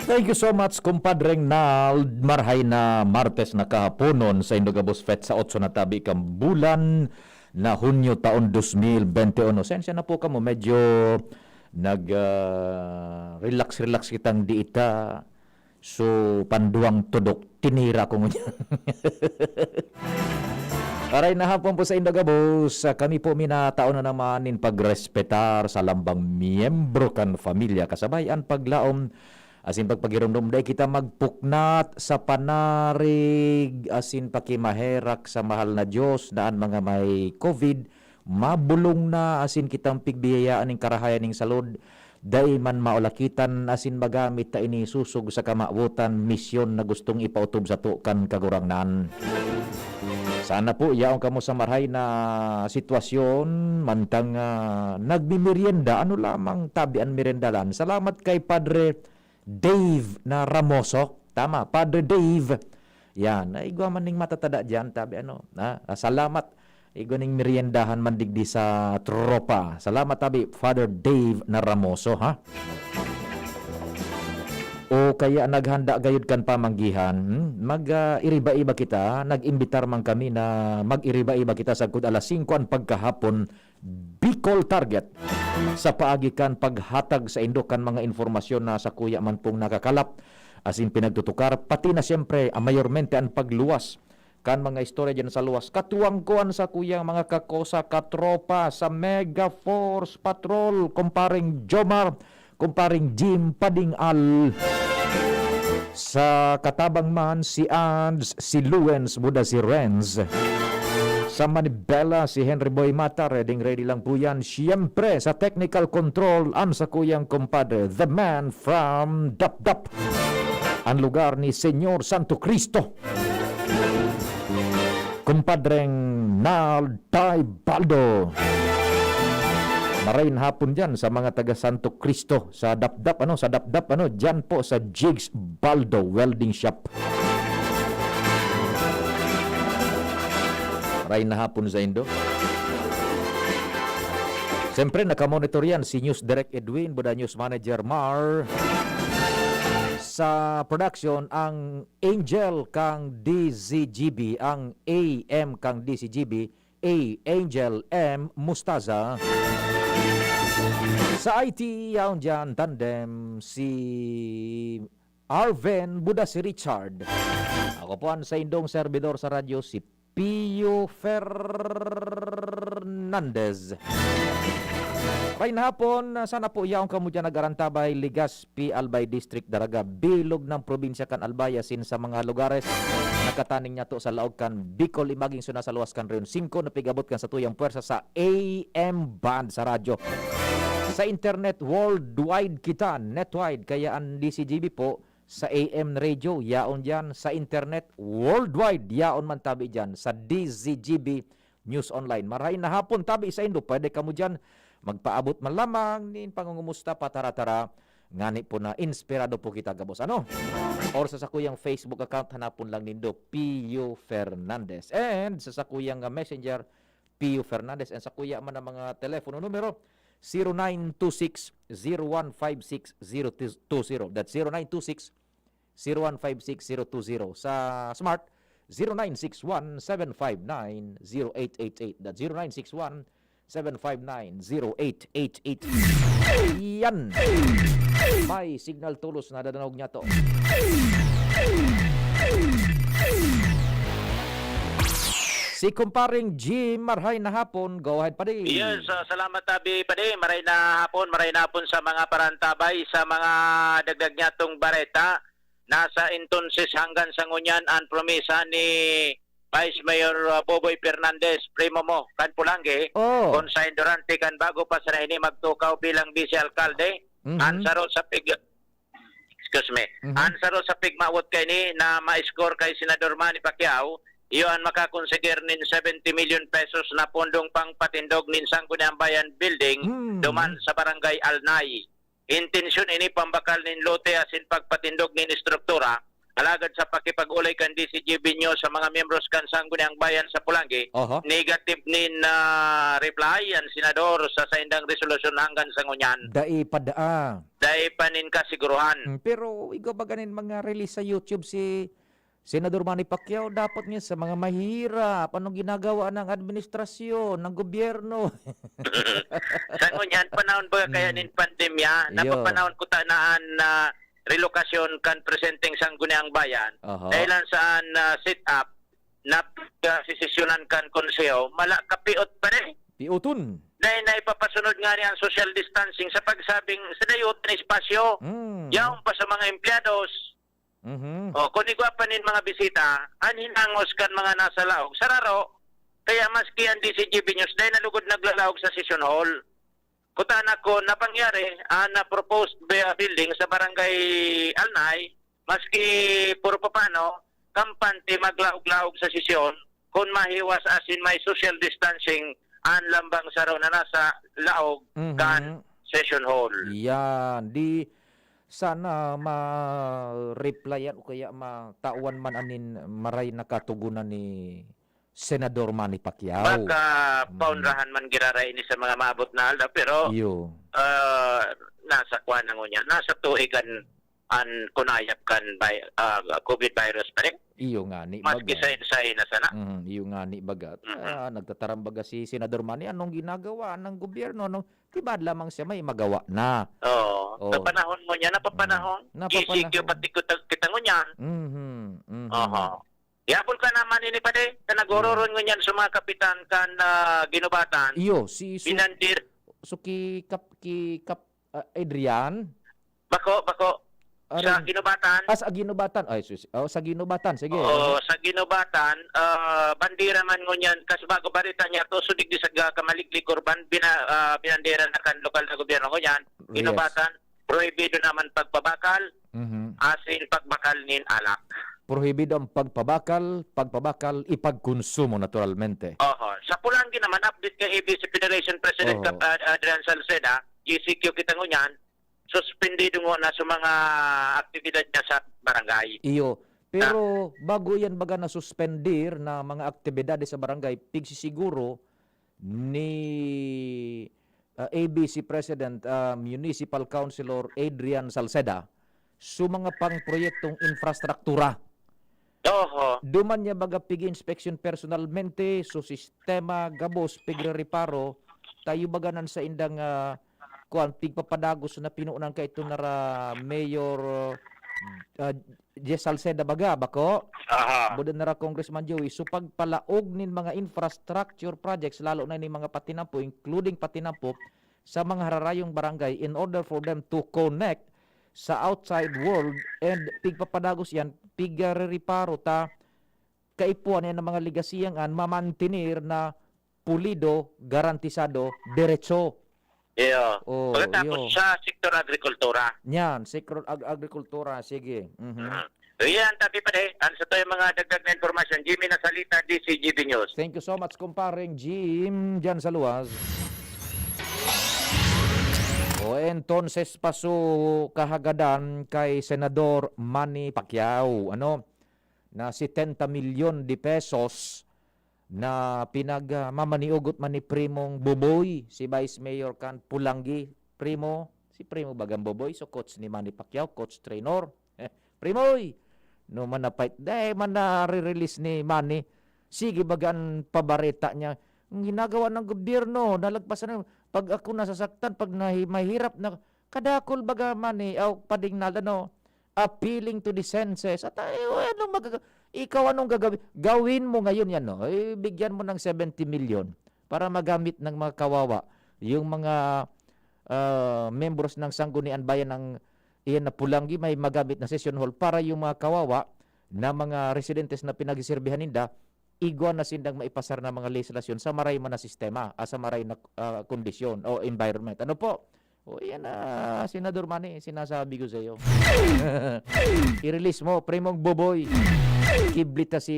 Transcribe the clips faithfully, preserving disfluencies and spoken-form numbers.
Thank you so much, Kumpadreng Nald. Marhay na Martes na kahaponon sa Indogabos Fest sa otso na tabi kang bulan na Hunyo taon dos mil bente uno. Sensya na po kamo, medyo nag, ah, relax-relax kitang diita. So, panduwang tudok, tinira ko ngunyan. Aray na hapon po sa Indogabos. Kami po minatao na naman nin pagrespetar sa lambang miyembro kan familia, kasabay an paglaom asin pagpagiromdom, dai kita magpuknat sa panarig asin pakimaherak sa mahal na Dios na an mga may covid mabulong na asin kitang pigbiyayaan nin karahayan nin salud, dai man maulakitan asin magamit ta ini sosog sa kamawotan, misyon na gustong ipaotob sato kan Kagurangnan. Sana po yaon kamo sa marhay na sitwasyon, mantang, ah, nagmimerienda, ano lamang tabi an meriendalan. Salamat kay Padre Dave na Ramoso. Tama, Padre Dave. Yan, ay igwa man ning matatada diyan, tabi ano, ha? Ah, salamat. Igwa ning meriendahan man digdi sa tropa. Salamat, tabi, Father Dave na Ramoso, ha? O kaya naghanda gayud kan pamanggihan, hmm? Mag, ah, iriba-iba kita, nag-imbitar man kami na mag-iriba-iba kita sagkod alas singko an pagkahapon, Bicol Target. Sa paagi kan paghatag saindo kan mga impormasyon na sakuya man pong nakakalap, asin pinagtutukar, pati na siyempre, ah, mayormente an pagluwas kan mga istorya diyan sa luwas. Katuwang ko an sakuyang mga kakosa, katropa sa Mega Force Patrol, Kumpareng Jomar, Kumpareng Jim Pading-al. Sa katabang man, si Ads, si Luens, buda si Renz. Sa Manibela, si Henry Boy Mata, ready, ready lang po yan. Siyempre, sa technical control, ang sakuyang kumpadre, the man from Dapdap. Ang lugar ni Senyor Santo Cristo. Kumpadreng Nald Tay Baldo. Maray na hapon diyan sa mga taga Santo Cristo, sa Dapdap, ano, sa Dapdap, ano, diyan po sa Jigs Baldo Welding Shop. Maray na hapon saindo. Siyempre, nakamonitor yan si News Direct Edwin, buda News Manager Mar. Sa production, ang Angel kang D Z G B, ang A M kang D Z G B, A Angel M Mustaza. Sa I T, yaon diyan, tandem, si Arven buda si Richard. Ako po ang saindong servidor sa radyo, si Pio Fernandez. Maray na hapon, sana po yaon kamo diyan nag-arantabay, Legazpi, Albay District, Daraga, bilog ng probinsya kan Albay asin sa mga lugares nakataning niyato sa laog kan Bicol, imaging suna sa luwas kan Rehiyon singko, napigabot kan satuyang pwersa sa A M band sa radyo. Sa internet, worldwide kita, netwide, kaya ang D Z G B po, sa A M radio, yaon diyan. Sa internet, worldwide, yaon man tabi diyan. Sa D Z G B News Online. Maray na hapon, tabi saindo. Pwede kamo diyan magpaabot man lamang nin pangungumusta, patara-tara. Ngani po na inspirado po kita gabos. Ano? Or sa sakuyang Facebook account, hanapon lang nindo, Pio Fernandez. And sa sakuyang, ah, Messenger, Pio Fernandez. And sakuya man ang mga telepono numero, zero nine two six, zero one five six, zero two zero. That's zero nine two six, zero one five six, zero two zero. Sa Smart, zero nine six one, seven five nine, zero eight eight eight. That's zero nine six one, seven five nine, zero eight eight eight. Yan. May signal tolos na dadanog niya to. Si Kumparing Jim, marhay na hapon. Go ahead, padi. Yes, ah, salamat, Abi, padi. Maray na hapon, maray na hapon sa mga parantabay, sa mga dagdag niya tong bareta. Nasa entonces hanggang sa ngunyan ang promesa ni Vice Mayor, ah, Boboy Fernandez, primo mo, kan Pulangge, Oh. kung sa durante kan bago pa sana ini magtukaw bilang vice alkalde, Mhm. ang saro sa pig-, excuse me, Mhm. ang saro sa pigmawot kaini na ma-score kay Senador Manny Pacquiao, iyo ang makakonseguir nin seventy million pesos na pondong pangpatindog nin Sangguniang Bayan Building Mhm. duman sa Barangay Alnay. Intensyon ini pambakal nin lote asin pagpatindog nin estruktura Alagad sa pakipag-olay kan D C G B News sa mga miyembros kan Sangguniang Bayan sa Pulangi, Aha. negative nin, ah, reply an senador sa saindang resolusyon hanggang sa ngunyan. Dai pa daa. Dai pa nin kasiguruhan. Hmm, pero igwa ba ganin mga release sa YouTube si Senador Manny Pacquiao? Dapat nga sa mga mahihirap, anong ginagawa ng administrasyon, ng gobyerno? Sa ngunyan, panahon ba kaya Mm. nin pandemya, Iyo. napapanahon ko ta na an, ah, relokasyon kan presenteng Sangguniang Bayan, Aha. dahilan sa an, ah, set up na, ah, sesesyonan kan konseho, mala kapiot pa rin. Piuton. Dahil na ipapasunod nga niya ang social distancing sa pagsabing sa dayot na espasyo. Mm. Yaon pa sa mga empleyados. Mhm. O, kung igwa pa nin mga bisita, an hinangos kan mga nasa laog, sararo. Kaya maski ang D C G B News, dahil nalugod naglalaog sa session hall. Kuta na ko, napangyari, ang na proposed be-, building sa Barangay Alnay, maski puro papano, kampante maglaog-laog sa sesyon, kung mahiwas asin may social distancing, ang lambang saro na nasa laog Mhm. kan session hall. Yan. Di, sana ma-replyan o kaya matawan man anin maray na katogonan ni Senador Manny Pacquiao. Baka Mm. paunrahan man giraray ini sa mga maabot na aldaw, pero, Iyo. ah, nasa kwan na ngunyan, nasa tuig an, an kunayap kan bi-, ah, COVID virus pa rin. Iyo ngani, Maski baga. sa, sa ina sana. Mm, iyo ngani, baga. Mhm. Ah, nagtataram baga si Senador Manny, anong ginagawa ng gobyerno? Anong, tibad lamang siya, may magawa na. Oo. Oo. Sa panahon mo niya, napapanahon. Mm. Napapana-, G C Q pati kita, kita ngunyan. Mhm, mhm. Oho. Yabol ka naman ini, padi. Sa nagororon Mm. ngunyan sa mga kapitan kan, ah, Ginubatan. Iyo, si Su-, Binandir- Suki Kap-, ki Kap-, ah, Adrian? Bako, bako. Sa Arin? Ginubatan. Ah, sa Ginubatan. Ay, sus-, oh, sa Ginubatan. Sige. Oo, sa Ginubatan, ah, bandera man ngunyan. Kasi bago barita niya to, sudig di sa ga-, Kamaliglig, Urban, bina-, ah, binandera na kan lokal na gobyerno ngunyan. Yes. Ginubatan, prohibido naman pagpabakal, Mhm. asin pagbakal nin alak. Prohibido ang pagpabakal, pagpabakal, ipagkonsumo naturalmente. Oho. Sa Pulangi naman, update kay A B C Federation President Oho. Kap-, Ad-, Adrian Salceda, G C Q kita ngunyan, suspendido ngona sa mga aktibidad niya sa barangay. Iyo. Pero Ah. bago yan baga nasuspendir na mga aktibidades sa barangay, pigsisiguro ni, ah, A B C President, ah, Municipal Councilor Adrian Salceda, sa mga pang proyektong infrastruktura. Oho. Duman niya baga pig-inspeksyon personalmente, so sistema gabos, pigre-reparo, tayo baga nan sa indang, ah, kuwan, pigpapadagos na pinunan ka ito nara Mayor, ah, Jess Salceda baga, bako? Aha. Buda nara Congressman Joey. So, pagpalaog nin mga infrastructure projects, lalo na nin mga patinampo, including patinampo sa mga hararayong barangay in order for them to connect sa outside world and pigpapadagos yan, pigareriparo ta kaipuhan yan ng mga legacy yan, mamantener na pulido, garantisado, derecho. Iyo. Oh, Pagkatapos iyo. sa sektor agrikultura. Yan, sektor ag-, agrikultura, sige. Mhm. Mhm. So, yan, tapi pa de, ang sa tayo mga dagdag na impormasyon, Jimmy Nasalita, D C G B News. Thank you so much, kumpareng Jim, dyan sa luwas. O, entonces, paso kahagadan kay Senador Manny Pacquiao, ano, na setenta milyon de pesos na pinag-, ah, mamaniugot man ni Primong Boboy, si Vice Mayor kan Pulangi. Primo, si Primo bagang Boboy, so coach ni Manny Pacquiao, coach trainer. Primoy! No man na-fight, dai man nare-release ni Manny. Sige, baga an pabareta niya. Ang ginagawa ng gobyerno, nalagpasan na, pag ako nasasaktan, pag nahi-, mahirap na, kadakol baga Manny, aw, pading na, ano, appealing to the senses. At, ay, ano magaga-, ikaw anong gagawin? Gawin mo ngayon yan, no? Eh, bigyan mo ng seventy million para magamit ng mga kawawa. Yung mga, ah, membros ng Sanggunian Bayan ng iyan na Pulanggi may magamit na session hall para yung mga kawawa na mga residentes na pinagsiserbihan ninda, igwa na sindang maipasar na mga legislasyon sa maray man na sistema, ah, sa maray na, ah, kondisyon o environment. Ano po? O, yan na, Senador Manny, sinasabi ko sa'yo. I-release mo, Primong Boboy. Kiblita si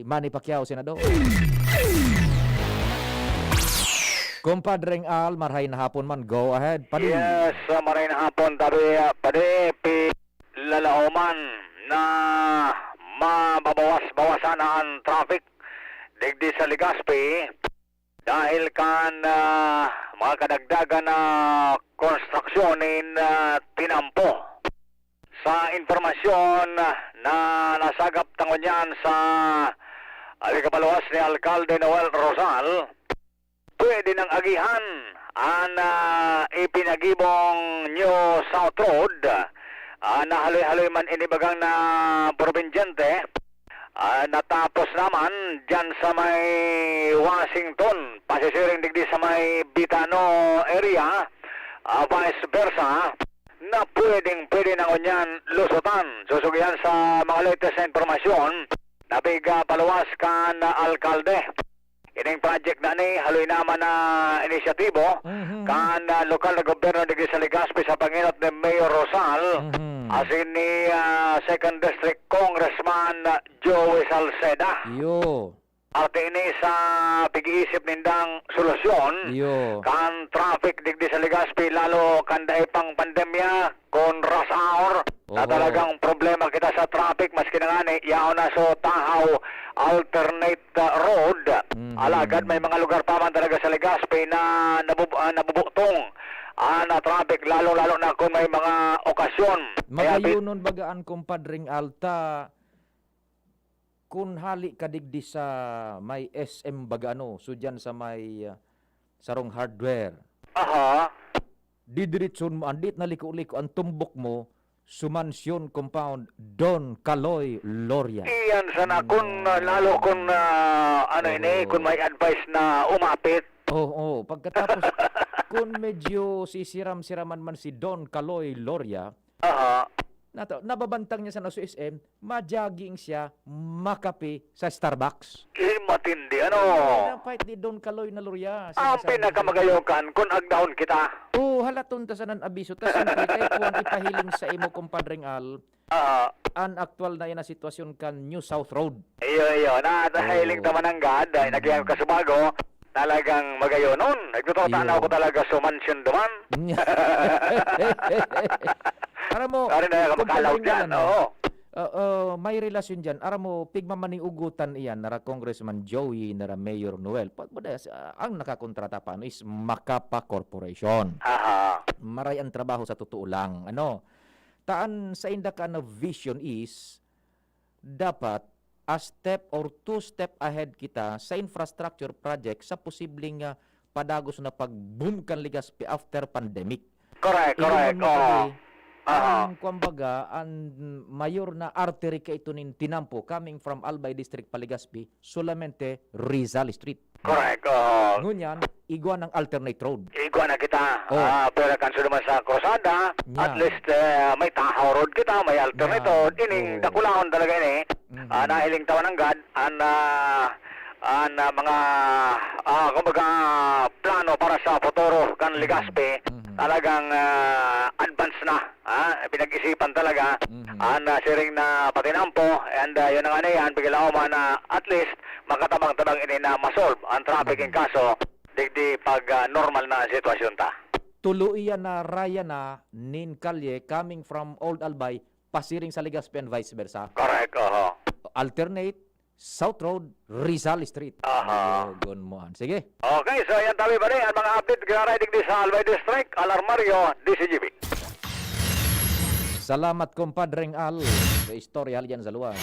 Manny Pacquiao, Senador. Kumpadreng Al, marhay na hapon man. Go ahead, padi. Yes, uh, maray na hapon, tabi, uh, padi, pi-, lalaoman. na mababawas-bawasan na an traffic digdi sa Legazpi dahil kan, ah, mga kadagdagan na konstruksyon nin, ah, tinampo. Sa impormasyon na nasagap ta ngunyan sa, ah, ikapaluwas ni Alkalde Noel Rosal, pwede nang agihan an, ah, ipinagibong New South Road, ah, na haloy-haloy man ini bagang na probinsyante, ah, natapos naman diyan sa may Washington, pasisiring digdi sa may Bitano area, ah, vice versa, na pwedeng-pwede na ngunyan lusutan. Susugihan sa mga latest na impormasyon na pigapaluwas kan alkalde. Ining project na ni haloy naman na inisyatibo Mhm. kan, ah, lokal na gobyerno digdi sa Legazpi sa pangenot ni Mayor Rosal, Mhm. asin ni, ah, Second District Congressman Joey Salceda. Iyo. Parte ini sa pag-iisip nindang solusyon Iyo. kan traffic digdi sa Legazpi, lalo kan dai pang pandemya, kun rush hour, na Oho. talagang problema kita sa traffic, maski na ngani, yaon na so Tahaw alternate, ah, road. Mhm. Alagad may mga lugar pa man talaga sa Legazpi na nabub-, ah, nabubutong, ah, na traffic, lalong-lalo na kung may mga okasyon. Kaya pi- Magayonon baga an kumpadring Alta, kun hali ka digdi sa may S M baga ano, so diyan sa may, ah, sarong hardware. Aha. Didiritson mo, andit na liko-liko, ang tumbok mo, Sumansyon Compound, Don Kaloy Loria. Iyan sana kun, ah, lalo kun, ah, ano ini, Oo. kun may advice na umapit. Oo, oo. Pagkatapos, kun medyo sisiram-siraman man si Don Kaloy Loria, Aha. nato-, nababantang niya sana sa S M, ma-jogging siya, makape sa Starbucks. Eh, matindi, ano? Yan ang fight ni Don Kaloy na Loria. Ang Sinasabi pinakamagayokan, kun agdahon kita. Oo, halaton ta sanan abiso. Ta simple, kay kuwang ipahiling sa imo, Kumpadreng Al, Ah. an aktual na yan na sitwasyon kan New South Road. Iyo, iyo. Na, nahiling Oo. ta mananggad, ay, Mm. nagyang kasubago, talagang magayonon. Nagtotoo Iyo. tanaw ko talaga sa mansyon duman. Aram mo, Pare na, Kumpadreng makalaw Al, dyan, ano? oo. Oo, may relasyon diyan. Aram mo, pigmamaniugutan iyan, nara Congressman Joey, nara Mayor Noel. Pa-, pa-, ang nakakontrata pa, ano, is Macapa Corporation. Aha. Maray ang trabaho sa totoo lang, ano. Taan sa inda ka na vision is, dapat a step or two step ahead kita sa infrastructure project sa posibleng, ah, padagos na pag-boom kan Legazpi after pandemic. Correct, Iyo correct. man Oo. makabi, Aha. ang, kumbaga, ang mayor na artery kaito nin tinampo coming from Albay District pa Legazpi, solamente Rizal Street. Correct, oo. Ngunyan, igwa ng alternate road. Igwa na kita. Oh. Ah, pero kanso naman sa Cruzada, Nya. at least, eh, may Tahaw Road kita, may alternate Nya. road. Ining Oo. dakulahon talaga ini. Mhm. Ah, nahiling ta mananggad, an, ah, an, ah, mga, ah, kumbaga, plano para sa futuro kan Mhm. Legazpi, Mhm. talagang, ah, advance na. Ah, pinag-isipan talaga Mhm. an, ah, siring na patinampo, and, ah, yun na nga na yan, pigilauman na at least makatabang-tabang ini na ma-solve an traffic in Mhm. kaso digdi pag, ah, normal na an sitwasyon ta. Tulo iyan na raya na nin kalye coming from Old Albay, pasiring sa Legazpi and vice versa. Correct, oho. Alternate, South Road, Rizal Street. Aha. Yogon mo an. Sige. Okay, so ayan tabi ba ni ang mga update ginaray digdi sa Albay District, Alarmario, D C G B. Salamat, Kumpadreng Al, sa istorya hali dyan sa luwas.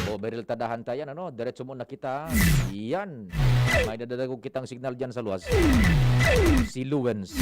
O, beril tadahan ta yan, ano? Diretso muna kita. Yan. May nadadagog kitang signal dyan sa luwas. Si Luwens.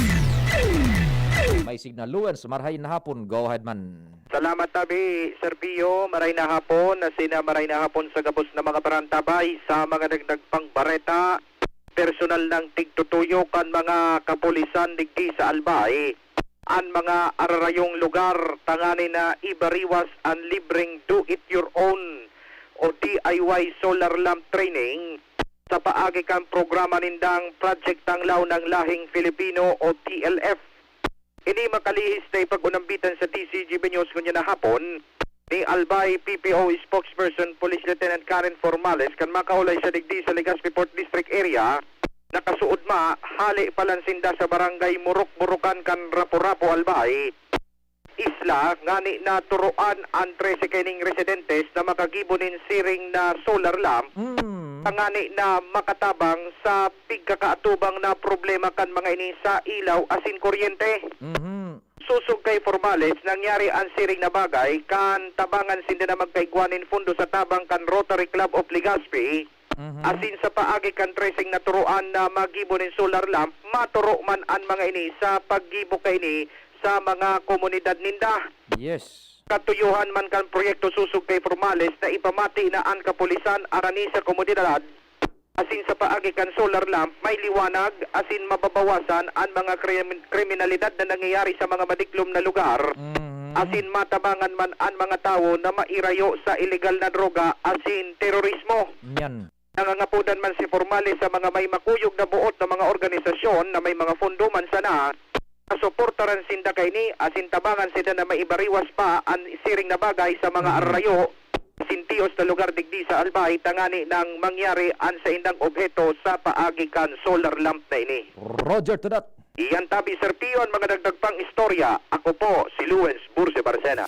May signal. Luwens, marhay na hapon. Go ahead man. Salamat tabi, Sir Pio. Maray na hapon, asin na maray na hapon sa gabos na mga parantabay sa mga dagdag pang bareta. Personal nang tigtutuyo kan mga kapulisan digdi sa Albay an mga ararayong lugar tanganing na ibariwas an libreng do it your own o D I Y solar lamp training sa paagi kan programa nindang Project Tanglaw ng Lahing Filipino o T L F. Ini makalihis na ipag-unambitan sa D C G B News ngunyan na hapon ni Albay P P O Spokesperson Police Lieutenant Karen Formales kan makaulay siya digdi sa Legazpi Fourth District Area. Nakasuod ma, hali pa lang sinda sa barangay Murok-Burukan kan Rapu-Rapu, Albay. isla ngani na turoan an trese kaining residentes na makagibo nin siring na solar lamp Mm. ngani na makatabang sa pigkakaatubang na problema kan mga ini sa ilaw asin kuryente. Mhm. Sosog kay Formales, nangyari an siring na bagay kan tabangan sinda na magkaigwa nin pondo sa tabang kan Rotary Club of Legazpi, Mhm. asin sa paagi kan treseng naturoan na magibo nin solar lamp, maturo man an mga ini sa paggibo kaini sa mga komunidad ninda. Yes. Katuyohan man kan proyekto sosog kay Formales na ipamati na an kapulisan arani sa komunidad, asin sa paagi kan solar lamp, may liwanag asin mababawasan an mga krim-, kriminalidad na nangyayari sa mga madiklom na lugar, Mhm. asin matabangan man an mga tawo na mairayo sa ilegal na droga asin terorismo. Yan. Nangangapodan man si Formales sa mga may makuyog na boot na mga organisasyon na may mga pondo man sana, na suportaran sinda kaini asin tabangan sinda na maibariwas pa an siring na bagay sa mga Mhm. arayo, asin tios na lugar digdi sa Albay, tangani nang mangyari an saindang obheto sa paagi kan solar lamp na ini. Roger to that. Iyan tabi, Sir Pio, an mga dagdag pang istorya. Ako po si Luens Burse Barcena.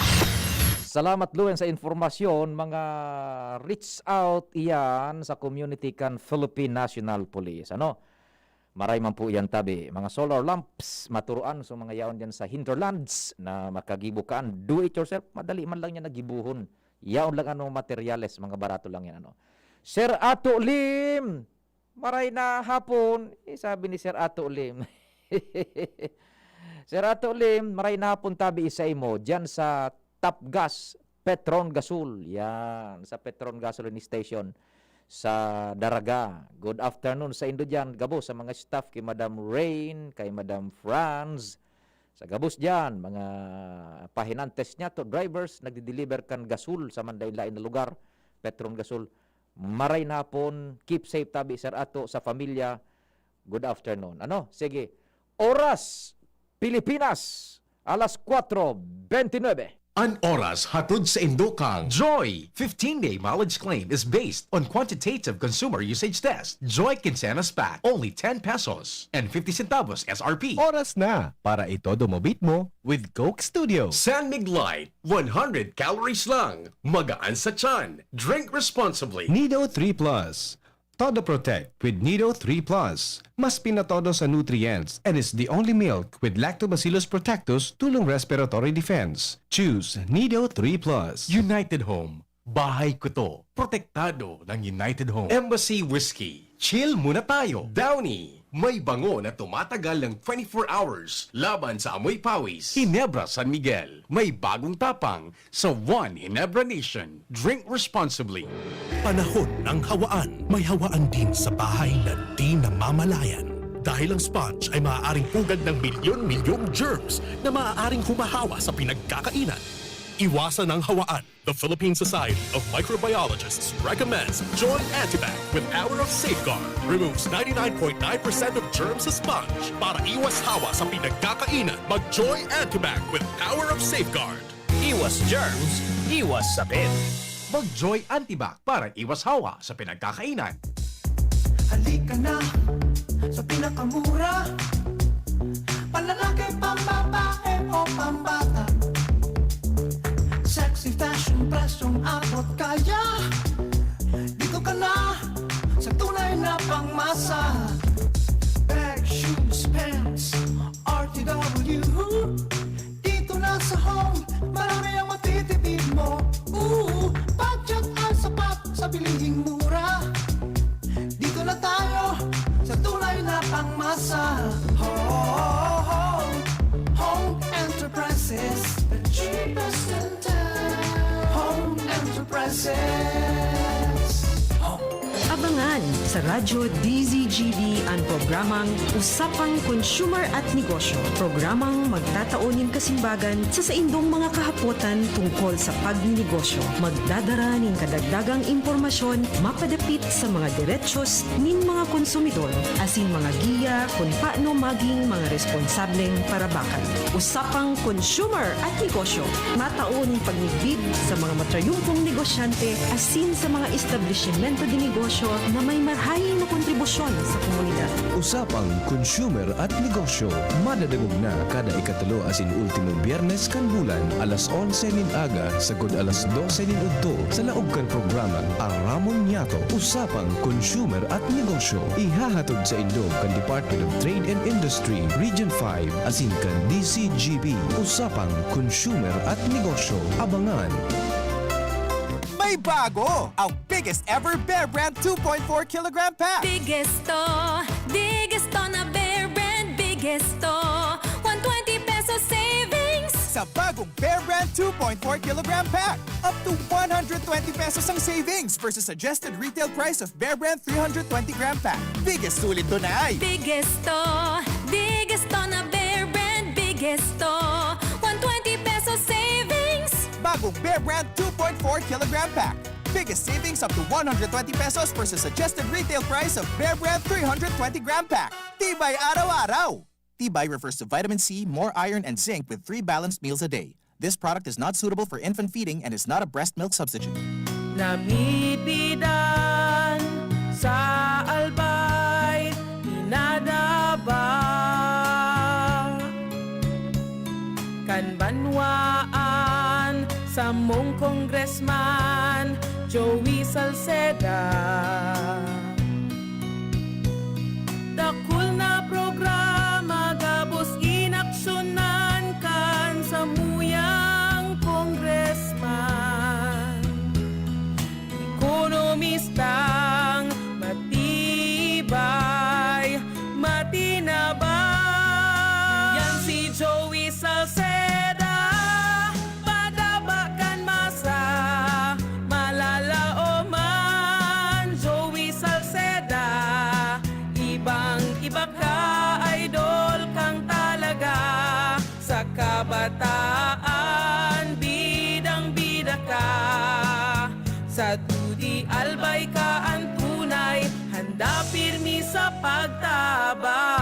Salamat, Luens, sa informasyon. Mga reach out iyan sa community kan Philippine National Police. Ano? Maray man po iyan tabi. Mga solar lamps, maturuan sa mga yaon diyan sa hinterlands na makagibo kaan. Do it yourself. Madali man lang yan nagibuhon. Yaon lang ano materyales, mga barato lang yan. Ano? Sir Ato Lim, maray na hapon. Eh, sabi ni Sir Ato Lim. Sir Ato Lim, maray na hapon tabi isa imo. Diyan sa Top Gas, Petron Gasol. Yan, sa Petron Gasoline Station sa Daraga. Good afternoon sa indo diyan. Gabos sa mga staff kay Madam Rain, kay Madam Franz. Sa gabos diyan, mga pahinantes niya to, drivers, nagdi-deliver kan gasol sa manlain-lain na lugar, Petron Gasol. Maray na hapon, keep safe tabi, Sir Ato, sa pamilya. Good afternoon. Ano? Sige. Oras, Pilipinas, alas kwatro bentynebe. An oras hatod sa indo kan Joy. Fifteen-day mileage claim is based on quantitative consumer usage test. Joy Quincenas Pack, only ten pesos and fifty centavos S R P. Oras na para itodo mo beat mo with Coke Studio. San Mig Light, one hundred calories lang. Magaan sa tiyan. Drink responsibly. Nido three Plus. Todo Protect with Nido three Plus. Mas pinatodo sa nutrients and is the only milk with Lactobacillus protectus tulong respiratory defense. Choose Nido three Plus. United Home. Bahay ko to. Protektado ng United Home. Embassy Whiskey. Chill muna tayo. Downy. May bango na tumatagal ng twenty-four hours laban sa amoy pawis. Ginebra San Miguel. May bagong tapang sa One Ginebra Nation. Drink responsibly. Panahon ng hawaan. May hawaan din sa bahay na di namamalayan. Dahil ang sponge ay maaaring pugad ng milyon-milyong germs na maaaring humahawa sa pinagkakainan. Iwasan ang hawaan. The Philippine Society of Microbiologists recommends Joy Antibac with Power of Safeguard. Removes ninety-nine point nine percent of germs sa sponge. Para iwas hawa sa pinagkakainan, mag Joy Antibac with Power of Safeguard. Iwas germs, iwas sakit. Mag Joy Antibac para iwas hawa sa pinagkakainan. Halika na sa pinakamura. Panlalaki, pambabae o pambata. Sexy fashion, presyong abot kaya. Dito ka na sa tunay na pangmasa. Bag, shoes, pants, R T W. Dito na sa Home, marami ang matitipid mo. Ooh, budget ay sapat sa bilihing mura. Dito na tayo sa tunay na pangmasa. Home, Home Enterprises, the cheapest in town. Home Enterprises. Home. Abangan sa Radyo D Z G B an programang Usapang Consumer at Negosyo, programang magtatao nin kasimbagan sa saindong mga kahapotan tungkol sa pagninegosyo. Magdadara nin kadagdagang impormasyon mapadapit sa mga derechos nin mga konsumidor, asin mga giya kun paano maging mga responsableng parabakan. Usapang Consumer at Negosyo, matao nin pagmidbid sa mga matrayumpong negosyante asin sa mga establisimento de negosyo na may marhay Haen an imo kontribusyon sa komunidad? Usapang Consumer at Negosyo. Madadangog na kada ikatulo asin ultimong Biyernes kan bulan, alas onse nin aga, sagkod alas dose nin udto, sa laog kan programang Aramon Niyato, Usapang Consumer at Negosyo. Ihahatod saindo kan Department of Trade and Industry, Region five, asin kan D C G B. Usapang Consumer at Negosyo. Abangan! May bago! Ang biggest ever Bear Brand two point four kilogram pack! Biggest to, biggest to na Bear Brand, biggest to. One twenty peso savings! Sa bagong Bear Brand two point four kilogram pack, up to one hundred twenty pesos ang savings versus suggested retail price of Bear Brand three hundred twenty gram pack. Biggest sulit to na ay! Biggest to, biggest to na Bear Brand, biggest to. One twenty peso savings! Bagong Bear Brand two point four kilogram pack. Biggest savings up to one hundred twenty pesos versus suggested retail price of Bear Brand three hundred twenty gram pack. Tibay araw-araw! Tibay refers to vitamin C, more iron, and zinc with three balanced meals a day. This product is not suitable for infant feeding and is not a breast milk substitute. Namidbidan sa Albay, pinadaba kan banwaan samong Congressman Joey Salceda. Dakul na programa gabos inaksyonan kan samuyang congressman. Ekonomistang matibay, matinabang. Yan si Joey Salceda, padaba kan masa, malalaoman. Joey Salceda, ibang-iba ka, idol kang talaga. Sa kabataan, bidang-bida ka. Sa dudi, Albay ka an tunay, handa pirmi sa pagtabang.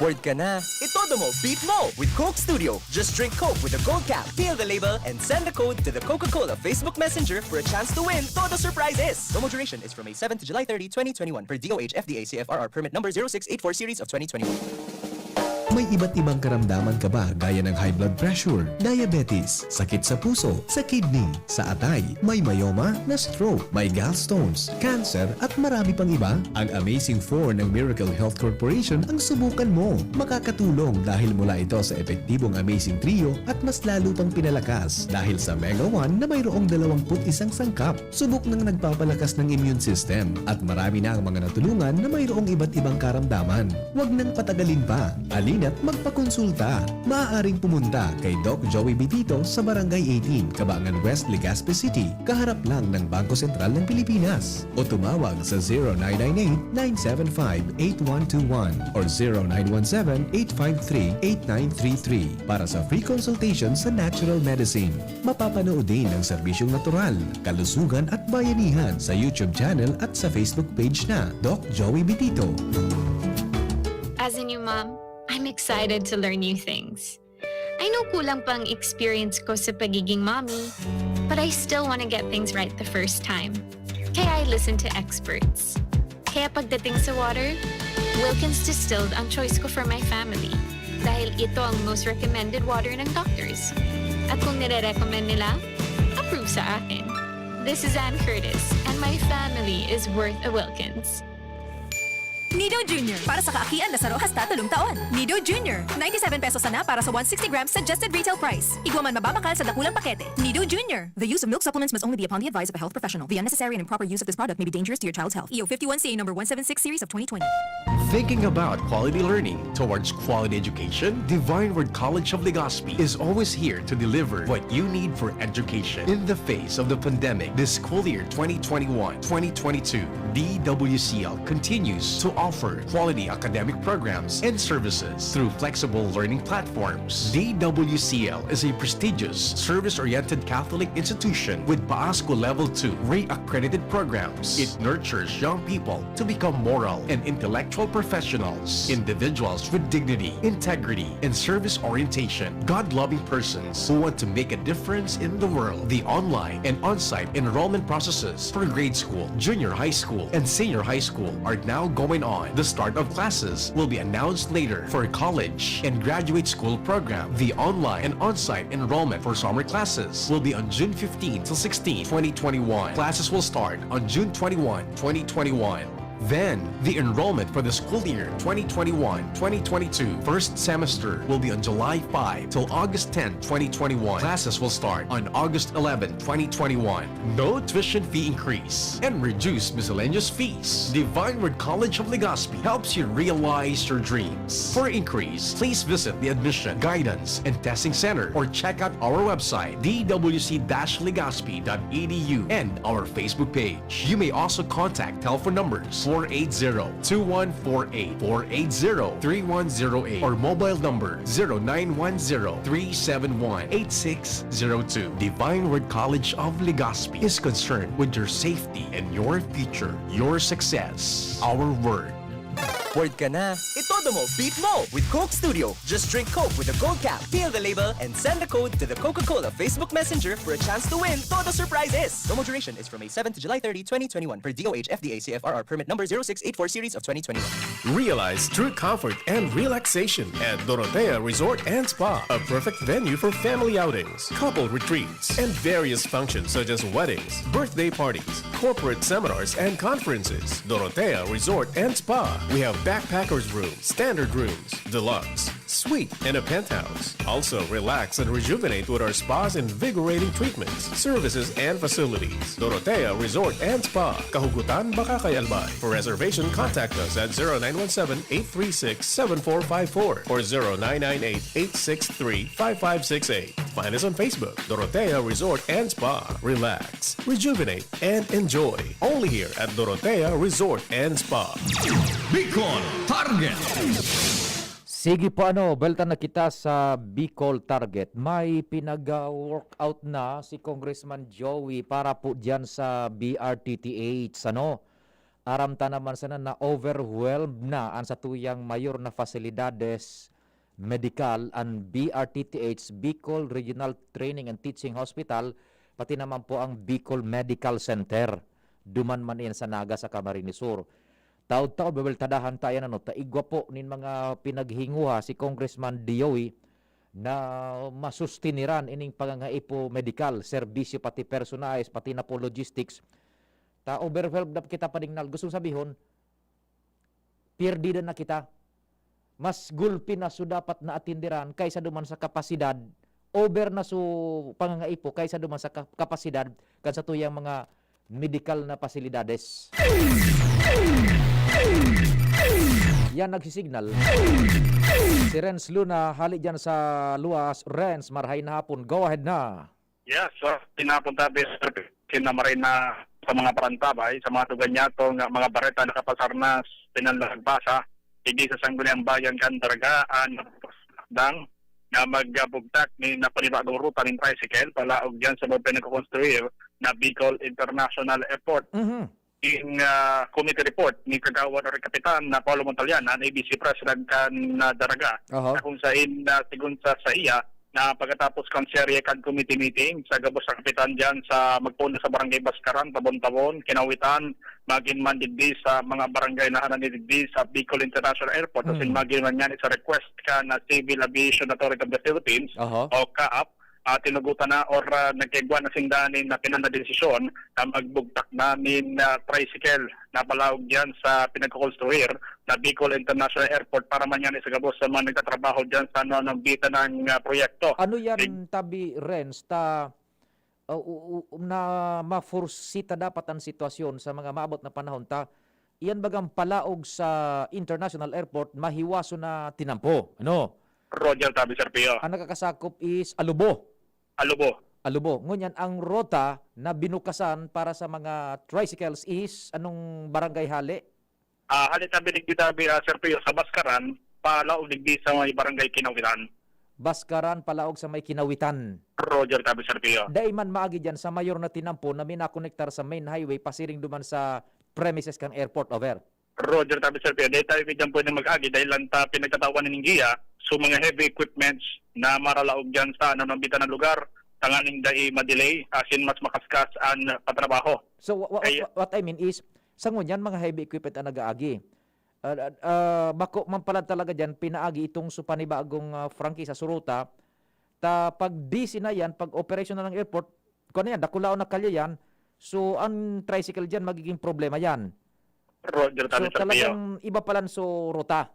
Bored ka na? Itodo mo, beat mo with Coke Studio. Just drink Coke with a gold cap, peel the label, and send the code to the Coca-Cola Facebook Messenger for a chance to win Todo Surprises. Promo duration is from May seven to July thirty, twenty twenty-one, per D O H F D A C F R R permit number zero six eight four series of twenty twenty-one. May iba't ibang karamdaman ka ba, gaya ng high blood pressure, diabetes, sakit sa puso, sa kidney, sa atay, may myoma, na-stroke, may gallstones, cancer, at marami pang iba? Ang Amazing Four ng Miracle Health Corporation ang subukan mo. Makakatulong dahil mula ito sa epektibong Amazing Trio at mas lalo pang pinalakas dahil sa Mega One na mayroong dalawampu't isang sangkap. Subok nang nagpapalakas ng immune system at marami na ang mga natulungan na mayroong iba't ibang karamdaman. Huwag nang patagalin pa. Halina't magpakonsulta. Maaaring pumunta kay Doc Joey Bitito sa Barangay eighteen, Cabangan West, Legazpi City, kaharap lang ng Bangko Sentral ng Pilipinas. O tumawag sa zero nine nine eight, nine seven five, eight one two one or zero nine one seven, eight five three, eight nine three three para sa free consultation sa natural medicine. Mapapanood din ang serbisyong natural, kalusugan at bayanihan sa YouTube channel at sa Facebook page na Doc Joey Bitito. As a new mom, I'm excited to learn new things. I know kulang pa ang experience ko sa pagiging mommy, but I still wanna get things right the first time. Kaya I listen to experts. Kaya pagdating sa water, Wilkins Distilled ang choice ko for my family. Dahil ito ang most recommended water ng doctors. At kung nire-recommend nila, approve sa akin. This is Ann Curtis, and my family is worth a Wilkins. Nido Junior, para sa kaakian na saro hasta tolong taon. Nido Junior, ninety-seven pesos sana para sa one sixty grams suggested retail price. Igwa man mababakal sa dakulang pakete. Nido Junior. The use of milk supplements must only be upon the advice of a health professional. The unnecessary and improper use of this product may be dangerous to your child's health. E O fifty-one C A number one seven six series of twenty twenty. Thinking about quality learning towards quality education? Divine Word College of Legazpi is always here to deliver what you need for education. In the face of the pandemic, this school year twenty twenty-one, twenty twenty-two, D W C L continues to offer quality academic programs and services through flexible learning platforms. D W C L is a prestigious, service-oriented Catholic institution with PAASCU Level two accredited programs. It nurtures young people to become moral and intellectual professionals, individuals with dignity, integrity, and service orientation, God-loving persons who want to make a difference in the world. The online and on-site enrollment processes for grade school, junior high school, and senior high school are now going on. The start of classes will be announced later for college and graduate school program. The online and on-site enrollment for summer classes will be on June fifteen to sixteen, twenty twenty-one. Classes will start on June twenty-one, twenty twenty-one. Then, the enrollment for the school year twenty twenty-one, twenty twenty-two first semester will be on July five till August ten, twenty twenty-one. Classes will start on August eleven, twenty twenty-one. No tuition fee increase and reduced miscellaneous fees. Divine Word College of Legazpi helps you realize your dreams. For inquiries, please visit the Admission, Guidance, and Testing Center or check out our website, d w c dash legazpi dot e d u, and our Facebook page. You may also contact telephone numbers four eight zero, two one four eight, four eight zero, three one zero eight, or mobile number zero nine one zero, three seven one, eight six zero two. Divine Word College of Legazpi is concerned with your safety and your future, your success. Our word. Word ka na. Itodo mo, beat mo with Coke Studio. Just drink Coke with a gold cap, peel the label, and send the code to the Coca-Cola Facebook Messenger for a chance to win Todo Surprises. Promo duration is from May seven to July thirty, twenty twenty-one, per D O H F D A C F R R permit number zero six eight four series of twenty twenty-one. Realize true comfort and relaxation at Dorotea Resort and Spa, a perfect venue for family outings, couple retreats, and various functions such as weddings, birthday parties, corporate seminars, and conferences. Dorotea Resort and Spa. We have backpackers room, standard rooms, deluxe, suite, and a penthouse. Also, relax and rejuvenate with our spa's invigorating treatments, services, and facilities. Dorotea Resort and Spa, Kahugutan, Bacacay, Albay. For reservation, contact us at zero nine one seven, eight three six, seven four five four or zero nine nine eight, eight six three, five five six eight. Find us on Facebook, Dorotea Resort and Spa. Relax, rejuvenate, and enjoy. Only here at Dorotea Resort and Spa. Bicol Target. Sige po, ano, belta na kita sa Bicol Target. May pinag-workout na si Congressman Joey para po diyan sa B R T T H, ano? Aram ta naman sana na overwhelmed na ang satuyang mayor na fasilidades medikal, ang B R T T H, Bicol Regional Training and Teaching Hospital, pati naman po ang Bicol Medical Center. Duman man iyan sa Naga sa Camarines Sur. Taod-taod, bebeltadahan ta yan, ano, ta igwa po nin mga pinaghinguha si Congressman Joey na masustiniran ining pangangaipo medikal, serbisyo, pati personaes, pati na po logistics. Ta overwhelmed na kita, Padingnal. Gustong sabihon, pierdida na kita. Mas gulpi na so dapat na atinderan kaysa duman sa kapasidad, over na so pangangaipo kaysa duman sa ka- kapasidad kan satuyang mga medikal na pasilidades. Yan nagsisignal. Si Renz Luna, hali dyan sa Luas. Renz, marhay na hapon. Go ahead na. Yes, so, tinapon tabi sa na maray na sa mga parantabay, sa mga tuganyato nga mga bareta nakapasar na pinanlag basa, hindi sa Sangguniang Bayan kan Daraga, ang dang na magbugtak ni napanibagong ruta nin tricycle palaog dyan sa mga pinagkukonstruir na Bicol International Airport. Mhm. In ah, committee report ni Kagawad or Kapitan na Paulo Montalian, ang A B C Press nagkan na Daraga, Aha. na kung sain na sigun sa saiya na pagkatapos kan serye kan committee meeting sa gabos sa kapitan dyan sa magpoon sa barangay Bascaran, Tabon-Tabon, Kinawitan, magin man digdi sa mga barangay na hanan ni digdi sa Bicol International Airport, Mm. asin magin man yan sa request kan na Civil Aviation Authority of the Philippines Aha. o CAAP, ah, tinugutan na or ah, nagkaigwa na sinda nin na pinanadesisyon na magbugtak na nin ah, tricycle na palaog dyan sa pinagkukonstruir na Bicol International Airport para man yan sa gabos sa mga nagtatrabaho dyan sa ano, ng bita ng ah, proyekto. Ano yan, Sig- Tabi Renz, ta uh, u- u- na maforesee ta dapat ang sitwasyon sa mga maabot na panahon ta? Iyan bagang palaog sa international airport, mahiwaso na tinampo. Ano? Roger Tabi Serpio. Ang nakakasakop is Alubo. Alubo. Alubo. Ngunyan, ang rota na binukasan para sa mga tricycles is anong barangay hali? Ah, hali tabi digdi tabi ah, Serpio sa Bascaran, palaog digdi sa may barangay Kinawitan. Bascaran, palaog sa may Kinawitan. Roger Tabi Serpio. Dai man maagi dyan sa mayor na tinampo na minakonektar sa main highway pasiring duman sa premises kan airport, over. Roger, tabi Sir Pio, dai tabi diyan pwede mag-agi dahil lang ta pinagkatawan nin giya, so mga heavy equipments na maralaog diyan sa ano, nang bitan na lugar, tanganing dai ma-delay, asin mas makaskas an patrabaho. So, wha- wha- Ay- what I mean is, sa ngunyan, mga heavy equipment ang nag-aagi. Ah, ah, ah, bako man pala talaga diyan, pinaagi itong so panibagong, ah, prangkisa, so ruta. Ta pag busy na yan, pag operasyon na ng airport, kung ano yan, dakulaon na kalye yan, so ang tricycle diyan magiging problema yan. Roger, So tabi Sir Pio. talagang iba pala so ruta.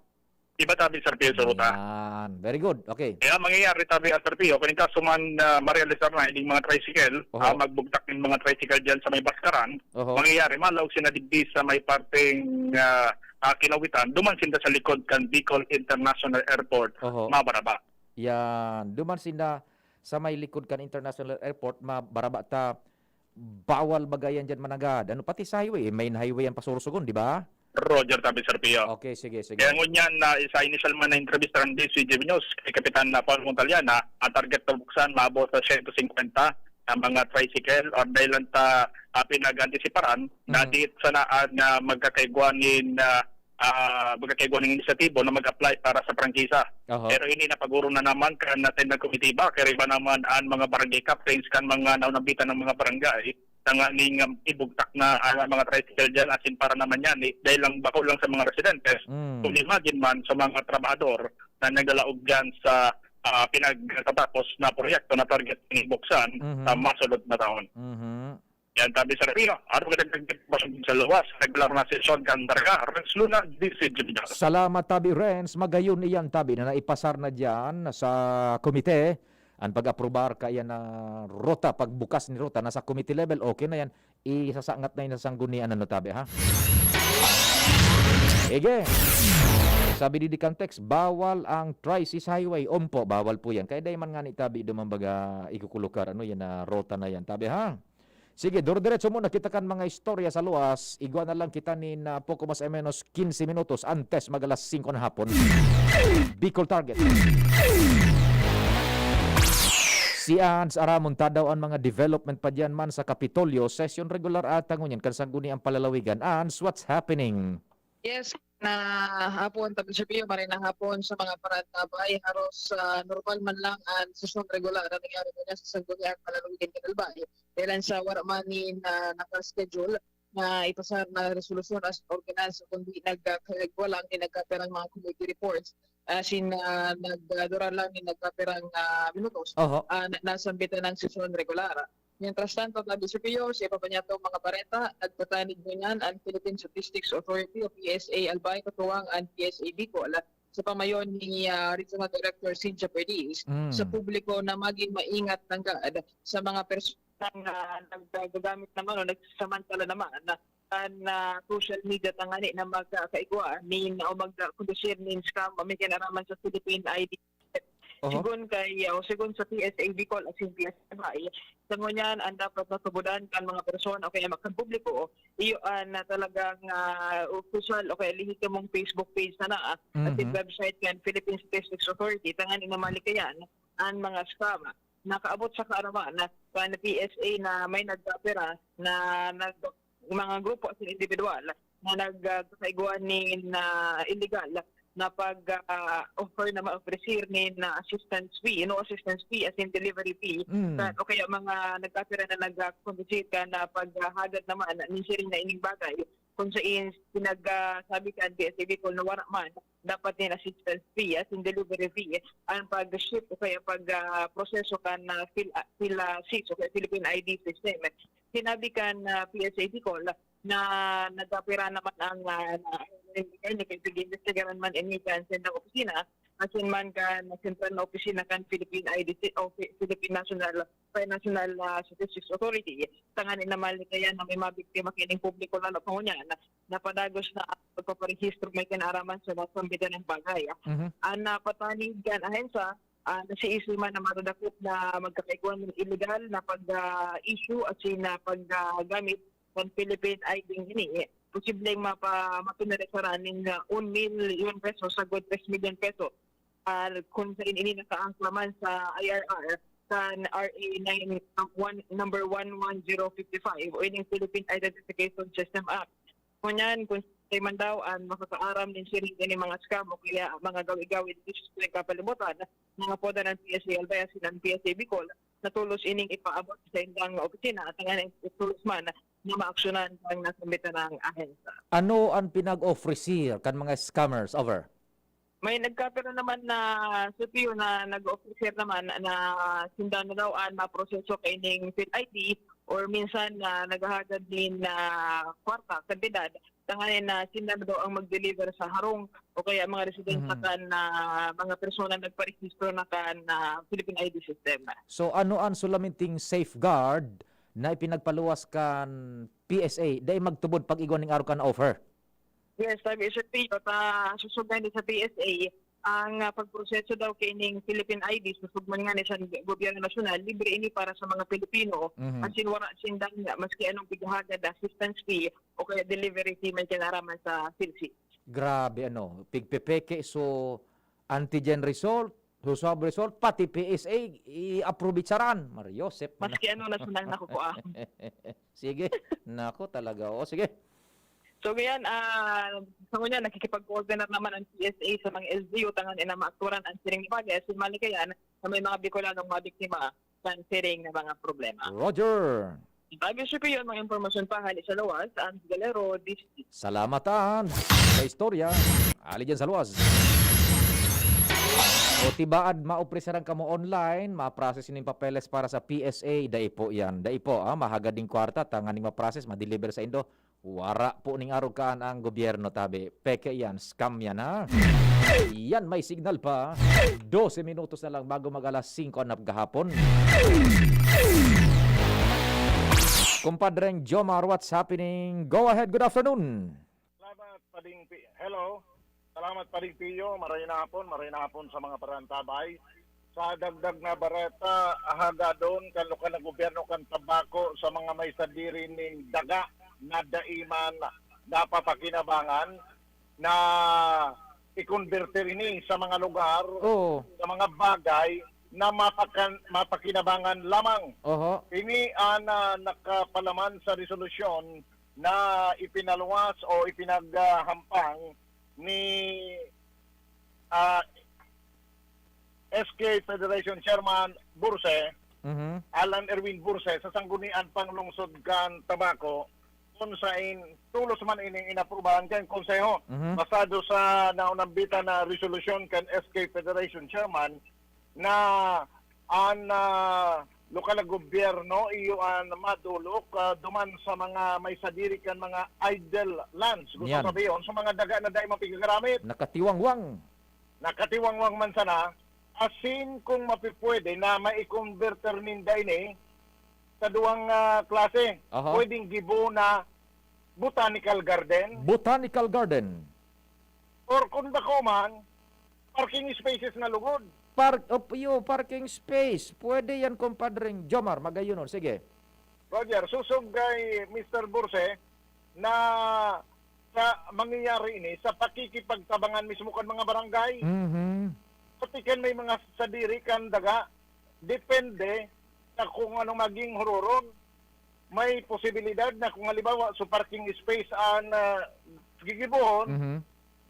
Iba tabi Sir Pio sa ruta. Yan. Very good. Okay. Kaya mangyayari tabi Sir Pio, kung kaso man na marealisar na ining mga tricycle, Oho. ah, magbugtak ning mga tricycle diyan sa may Baskaran, Oho. mangyayari, malaog sila digdi sa may parteng, ah, ah, Kinawitan, duman sinda sa likod kan Bicol International Airport, Oho. mabaraba. Yan. Duman sinda sa may likod kan International Airport, mabaraba ta, bawal bagayan diyan managad. Ano, pati sa highway, eh, main highway ang pasursugon, di ba? Roger, tabi Sir Pio. Okay, sige, sige. Kaya ngunyan na sa initial man na entrevista ng D C G News kay Kapitan na Paul Montaliana, ang target na buksan maabot sa siyento singkwenta na mga tricycle or dahil lang ta, ah, pinag-antisiparan na Mm. di sanaan na magkakaigwa nin, ah, ah, magkakaigwa nin inisyatibo na mag-apply para sa prangkisa. Oho. Pero ini napaguro na naman kan natin ng komitiba, kaya iba naman ang mga barangay captains kan mga naunambitan ng mga barangay tanganing, um, ibugtak na ang mga tricycle diyan, asin para naman yan, eh, dahil lang bako lang sa mga residentes, Mm. kung imagine man sa mga trabahador na naglalaog diyan sa, ah, pinagtatapos na proyekto na target ni buksan Mhm. sa masunod na taon. Mhm. Yan, tabi Sir Pio. Ano ka nagpagpapasok sa luwas? Regular na sesyon kan Daraga, Renz Luna, D C G News. Salamat, tabi Renz. Magayon iyan, tabi, na naipasar na diyan sa komite. Ang pag-aprobar kaya na ruta, pagbukas ni ruta, nasa committee level, okay na yan. Isasangat na yun sa sanggunian, ano, tabi, ha? Ige. Sabi di kan text, bawal ang Tricis Highway. Ompo, bawal po yan. Kaya dai man nga ni tabi, dumambaga, ikukulukar. Ano yan na ruta na yan, tabi, ha? Sige, duro-diretso muna kita kan mga istorya sa luwas. Igwa na lang kita nin, ah, poko mas o menos quince minutos antes mag alas singko na hapon. Bicol Target. Si Ans Aramon, tadaw an mga development pa diyan man sa Kapitolyo, sesyon regular ata ngunyan kan sangguniang palalawigan. Ans, what's happening? Yes, na hapon, tabi Sir Pio, maray na hapon sa mga parantabay. Haros, ah, normal man lang ang sesyon regular na nangyari ngunyan sa sangguniang palalawigan kan Albay. Dahil sa wala man ni na naka-schedule na ipasar na resolusyon as ordinance, kundi nagkakagwa lang ni nagkapirang mga committee reports. Asin, ah, nagdura lang ni nagkapirang, ah, minutos, Oho. ah, na, nasambitan ng sesyon regular. Mientras tanto, tabi Sir Pio, sa iba pa niyatong mga bareta, nagpatanig ngunyan ang Philippine Statistics Authority o P S A Albay, katuwang ang P S A Bicol, sa pamayon ni, ah, Regional Director Cynthia Perdiz, Mm. sa publiko na maging maingat nanggad sa mga personang, ah, naggagamit naman o nagsasamantala naman na, na social media tangani na magkaigwa nin o magkondusir nin scam o may kinaraman sa Philippine I D. Oho. Sigon kay, o sigon sa P S A Bicol asin P S A Albay, sa ngunyan, ang dapat na tubodan kan mga persona o kaya kan publiko, iyo, ah, na talagang, ah, opisyal o kaya lehitimong Facebook page na na, ah, asin Mhm. website kan Philippine Statistics Authority, tanganing mamalikayan ang mga scam. Nakaabot sa kaaraman na kan P S A na may nagkapira na nag-, mga grupo asin individual na nagkakaigwa nin, ah, illegal na pag, ah, offer na ma-offer nin, ah, assistance fee, no assistance fee, asin delivery fee, Mm. kan, o kaya mga nagkapira na nag-, ah, compensate kan, ah, paghahagad naman nin siring na ining bagay, kung sain pinag-, ah, sabi kan P S A Bicol na wala man dapat nin assistance fee, asin delivery fee, ang pag-ship o kaya pag, ah, proseso kan, ah, Phil-, ah, PhilAssist o kaya Philippine I D system. Sinabi kan, ah, P S A Bicol na nagkapira naman ang, ah, na, na, na, nag-iimbestigaran man ini kan sentrang opisina, asin man kan sentral na opisina kan Philippine I D C o Phi-, Philippine National, National, ah, Statistics Authority. Tanganing mamalikayan na may mabiktima kining publiko, lalo pa ngunyan na napadagos na ang pagpaparehistro may kinaraman sa nasambitan ng bagay. Mhm. Ang napatanig kan ahensya, ah, nasiisay man na madadakop na magkakaigwa nin illegal na pag, ah, issue asin na pag, ah, gamit kan Philippine I D ini, posibleng mapa-, mapinarisaran nin, ah, un milyon pesos sagkod tres milyon peso. Ah, kun sain ini nakaangkla man sa I R R kan R A nine, one, number one one zero fifty five o ining Philippine Identification System Act. Ngunyan, kun Kay man daw an makakaaram nin siring ini mga scam o kaya mga gawi-gawi dito sa kapalibutan, mga poda ng P S A Albay asin ang P S A Bicol, na tolos ining ipaabot sa indang opisina at nga tolos man na maaksyonan ang nasambitan ng ahensya. Ano an pinag-ofrecer kan mga scammers? Over. May nagkapira naman na sitio na nag-ofrecer naman na sinda na daw an maproseso kaining fake I D or minsan na naghahagad nin, ah, kwarta, kantidad, tanganing na sinda na daw ang mag-deliver sa harong o kaya mga residensya Mhm. kan, ah, mga persona nagparehistro na kan, ah, Philippine I D system. So, ano an sulaminting safeguard na ipinagpaluwas kan P S A dai magtubod pag-igwa ning arog kan offer? Yes, sabi, Sir Pio, ta, susubay ni sa P S A, ang, ah, pagproseso daw kining Philippine I D, susubman nga ni sa gobyerno nasyonal, libre ini para sa mga Pilipino. Mhm. Asin wala sindang maski anong pighahagad na assistance fee o kaya delivery fee man kinaraman sa PhilHealth. Grabe, ano, pigpepeke, so, antigen result, so, swab result, pati P S A, i-approbitsaran. Mario Josep. Maski ano na sundang nakukuha. Sige. Nako, talaga. Oo, sige. So, ngayon, ah, sa ngunyan, nakikipag-coordinate naman ang P S A sa mga L G U tanganing na maakturan ang siring na bagay. Asin malikayan na may mga Bicolanong mabiktima sa siring na mga problema. Roger. Bago siya po yun, mga impormasyon pa, hali sa lawas, ang Galero, District. Salamat, ah, sa istorya. Ali dyan sa luwas. O tibaad, maopresaran kamo online, ma-process nin papeles para sa P S A. Dai po yan. Dai po, ah, mahagad ning kwarta, tanganing ma-process, ma-deliver sa indo. Wara po ning arog kaan ang gobyerno, tabi. Peke yan, scam yan, ha? Yan, may signal pa. Dose minutos na lang bago mag-alas singko na gahapon. Kumpadreng Jomar, what's happening? Go ahead, good afternoon. Salamat, Pading Pi-, hello. Salamat, Pading Pio. Maray na hapon, maray na hapon sa mga parantabay. Sa dagdag na bareta, hagadon kan lokal na gobyerno kan Tabaco sa mga may sadiri nin daga na dai man napapakinabangan na i-converter ini sa mga lugar, Oo. sa mga bagay na mapakan-, mapakinabangan lamang. Oho. Ini an, ah, nakapalaman sa resolusyon na ipinaluwas o ipinaghampang ni, ah, S K Federation Chairman Burse, Mhm. Alan Erwin Burse, sa Sanggunian Panglungsod kan Tabaco, kung sain tulos man ining inaprubahan kan Konseho. Mhm. Basado sa naunambitan na resolusyon kan S K Federation Chairman na an, ah, lokal na gobyerno iyo an madolok, ah, duman sa mga may sadiri kan mga idle lands. Gusto Yan. sabihin, sa mga daga na dai mapigagaramit. Nakatiwangwang. Nakatiwangwang man sana, asin kung mapipwede na mai-converter ninda ini sa duwang, ah, klase. Aha. Pwedeng gibo na botanical garden. Botanical garden. Or kung bako man, parking spaces na lugod. Park, op-, yo, parking space. Pwede yan, Compadreng Jomar. Magayon, oh. Sige. Roger, susog kay Mister Burse na sa mangyayari ini sa pakikipagtabangan mismo kan mga barangay. Mhm. Pati kan may mga sadiri kan daga, depende sa kung anong maging huroron. May posibilidad na kung halimbawa, so parking space an, ah, gigibohon, Mhm.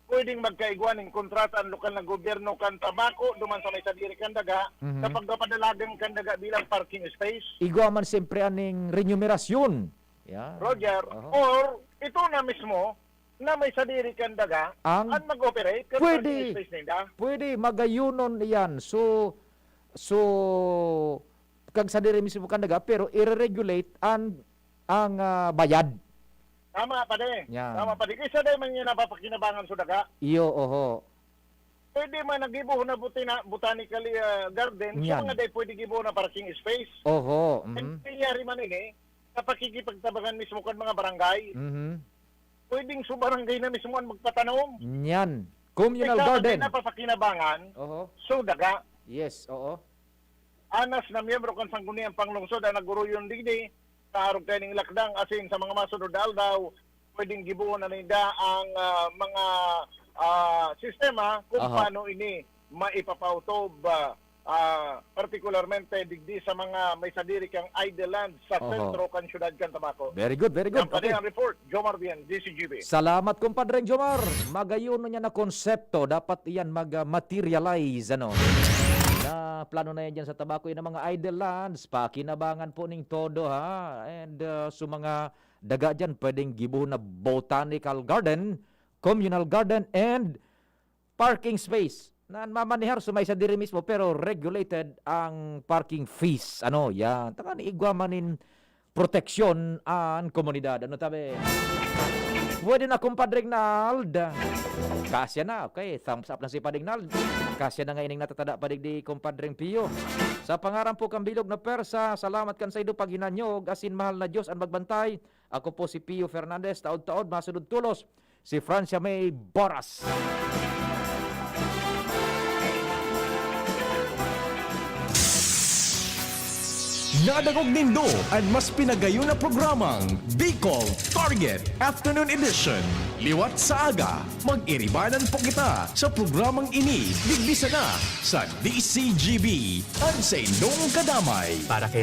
pwedeng magkaigwa nin kontrata ang lokal na gobyerno kan Tabaco duman sa may sadiri kan daga, Mhm. sa pagpapadalagan kan daga bilang parking space. Igwa man siyempre aning remunerasyon. Yan. Roger, Oho. or ito na mismo na may sadiri kan daga Ang ang mag-operate kan Pwede. parking space ninda. Pwede, magayonon iyan. So, so, kag sadiri mismo kan daga, pero ire-regulate an, ang, ah, bayad. Tama, padi. Yan. Tama, padi. Kaysa dai man niya napapakinabangan sa daga. Iyo, oho. Pwede man nagibo na butina-, botanical, ah, garden, sa Yan. mga dai pwede gibo na parking space. Oho, Ang mhm. nangyayari man ini, sa pakikipagtabangan mismo kan mga barangay, Mhm. pwedeng sa barangay na mismo ang magpatanom. Yan. Communal Ikaw, garden. Ang napapakinabangan, Oho. so daga. Yes, oo. Anas na miyembro kan Sangguniang Panglungsod ang naguruyon digdi sa arog kaining lakdang asin sa mga masunod na aldaw, pwedeng gibohon na ninda ang, ah, mga, ah, sistema kung Aha. paano ini maipapautob, ah, ah, partikularmente digdi sa mga may sadiri kang idle land sa Oho. sentro kan siyudad kan Tabaco. Very good, very good. Yan pa din Okay. ang report, Jomar Bien, D C G B. Salamat, kumpadreng Jomar. Magayon na niya na konsepto. Dapat iyan mag-materialize, ano. Na plano na yan dyan sa Tabaco. Yan ang mga idle lands. Pakinabangan po ning todo, ha. And uh, sa mga daga dyan, pwedeng gibuhon na botanical garden, communal garden, and parking space. Na mamanihar sa may sa diri mismo, pero regulated ang parking fees. Ano, yan. Tangan igwa man nin proteksyon an komunidad. Ano tabi? Pwede na, kumpadreng Nald. Kasya na. Okay, thumbs up na si Pading Nald. Kasya na nga ining natatada, Pading, di kumpadreng Pio. Sa pangaran po kang Bilog na Persa, salamat kan saindo paghinanyog, asin mahal na Diyos an magbantay. Ako po si Pio Fernandez, taod-taod, masunod tulos si Francia May Boras. Nadangog nindo an mas pinagayon na programang Bicol Target Afternoon Edition. Liwat sa aga, mag-iribanan po kita sa programang ini, digdi sana sa D C G B, an saindong kadamay. Para kay